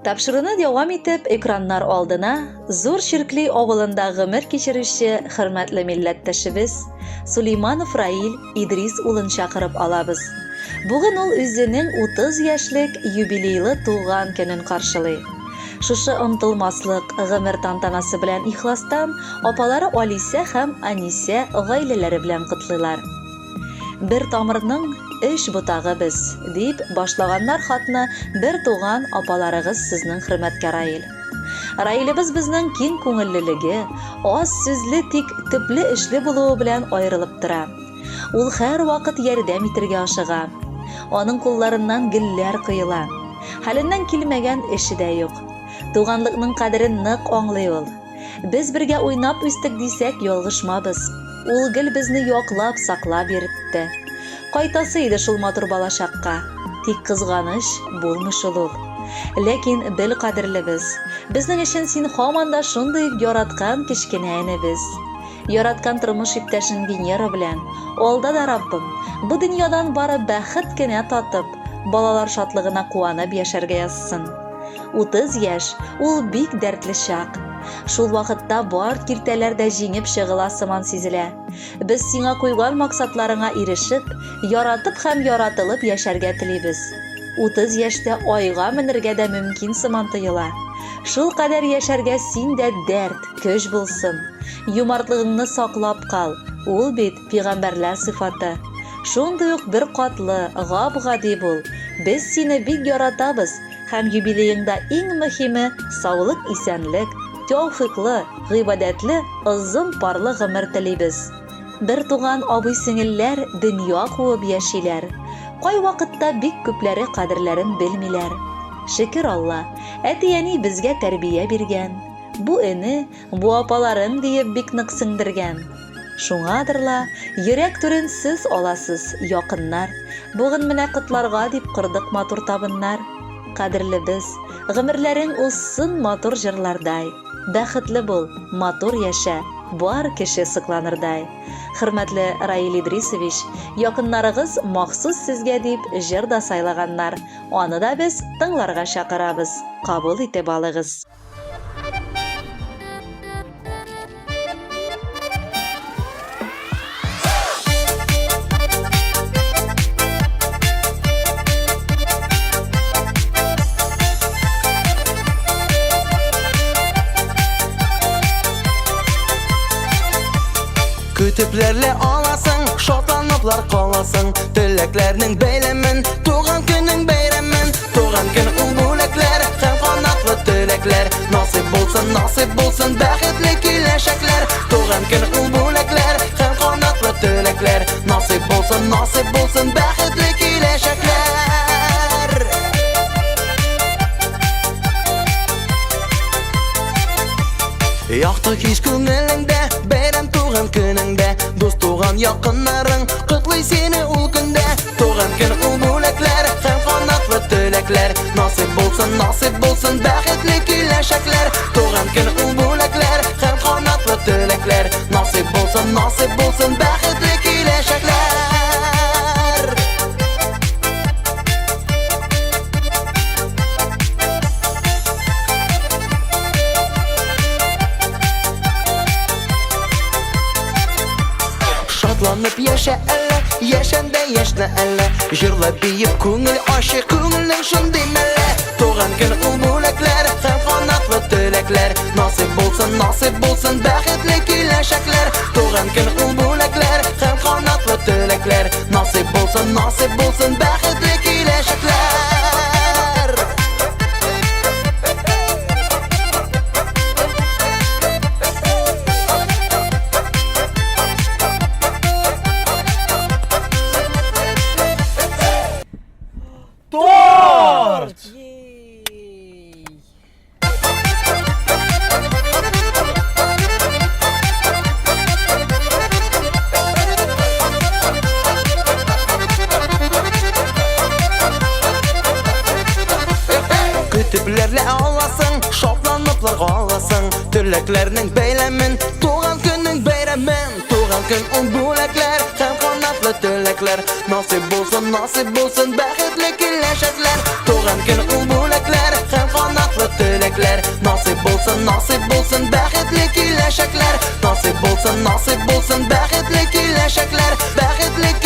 Тапшыруны дәвам итеп, экраннар алдына Зур Чиркли авылында гомер кичерүче хөрмәтле милләттәшебез Сулейманов Раил Идрис улын чакырып алабыз. Бүген ул үзенең 30 яшьлек юбилейлы туган көнен каршылый. Шушы онтылмаслык гомер тантанасы белән ихластан апалары Алисә һәм Анисә гаиләләре белән котлыйлар. Бер тамырның өч ботагы без, дип башлаганнар хатны бер туган апаларыгыз сезнең хөрмәткә, Раил. Раилебез безнең киң күңеллелеге, аз сүзле, тик төпле эшле булуы белән аерылып тора. Ул һәрвакыт ярдәм итергә ашыга. Аның кулларыннан гөлләр коела. Хәленнән килмәгән эше дә юк. Туганлыкның кадерен нык аңлый ул. Без бергә уйнап үстек дисәк, ялгышмабыз. Ул гел безне яклап, саклап йөртте. Кайтасы иде шул матур балачакка. Тик кызганыч, булмый шул ул. Ләкин бел, кадерлебез, безнең өчен син һаман да шундый ук яраткан кечкенә энебез. Яраткан тормыш иптәшең Венера белән, алда да Раббым, бу дөньядан бары бәхет кенә татып, балалар шатлыгына куанып яшәргә язсын. 30 яшь, ул бик дәртле чак. Шул вакытта бар киртәләр дә җиңеп чыгыла сыман сизелә. Без сиңа куйган максатларыңа ирешеп, яратып һәм яратылып яшәргә телибез. 30 яшьтә айга менергә дә мөмкин сыман тоела. Шул кадәр яшәргә синдә дәрт, көч булсын. Юмартлыгыңны саклап кал, ул бит пигамбәрләр сыйфаты. Шундый ук беркатлы, гап-гади бул. Без сине бик яратабыз һәм юбилееңда иң мөһиме, саулык-исәнлек, тәүфыйклы, гыйбадәтле, озын парлы гомер телибез. Бертуган абый-сеңелләр дөнья куып яшиләр. Кайвакытта бик күпләре кадерләрен белмиләр. Шөкер Алла, әти-әни безгә тәрбия биргән. Бу эне, бу апаларым диеп бик нык сеңдергән. Шуңадыр ла, йөрәк түрен сез аласыз, якыннар. Бүген менә котларга дип кордык матур табыннар. Кадерлебез, гомерләрең узсын матур җырлардай. Бәхетле бул, матур яшә, бар кеше сокланырдай. Хөрмәтле Раил Идрисович, якыннарыгыз махсус сезгә дип җыр да сайлаганнар. Аны да без тыңларга чакырабыз. Кабул итеп алыгыз. Көтепләрле аласың, шатланыплар каласың Теләкләрнең бәйләмен, туган көнең бәйрәмен Туган көн ул бүләкләр һәм канатлы теләкләр Насыйп булсын, насыйп булсын бәхетле киләчәкләр Туган көн ул бүләкләр һәм канатлы теләкләр Насыйп булсын, насыйп булсын бәхетле киләчәкләр Якты кич күңелеңдә, бәйрәм туган көнеңдә Дус туган якыннарың котлый сине ул көндә Туган көн ул бүләкләр һәм канатлы теләкләр Насыйп булсын, насыйп булсын бәхетле киләчәкләр Туган көн ул бүләкләр һәм канатлы теләкләр Насыйп булсын, насыйп булсын бәхетле киләчәкләр Шатланып яшә әллә, яшәндә яшьнә әллә Җырлап биеп күңел ачык, күңелнең шундый мәллә Туган көн ул бүләкләр һәм канатлы теләкләр Насыйп булсын, насыйп булсын бәхетле киләчәкләр Туган көн ул бүләкләр һәм канатлы теләкләр Насыйп булсын, насыйп булсын бәхетле киләчәкләр Торт! Көтепләрле аласың, шатланыплар аласың Теләкләрнең бәйләмен, туган көннең бәйрәмен Туган көн ул бүләкләр һәм канатлы теләкләр. теләкләр. Насыйп булсын, насыйп булсын бәхетле киләчәкләр. Туган көн ул бүләкләр һәм канатлы теләкләр. Насыйп булсын, насыйп булсын бәхетле киләчәкләр. Насыйп булсын, насыйп булсын бәхетле киләчәкләр. Бәхетле.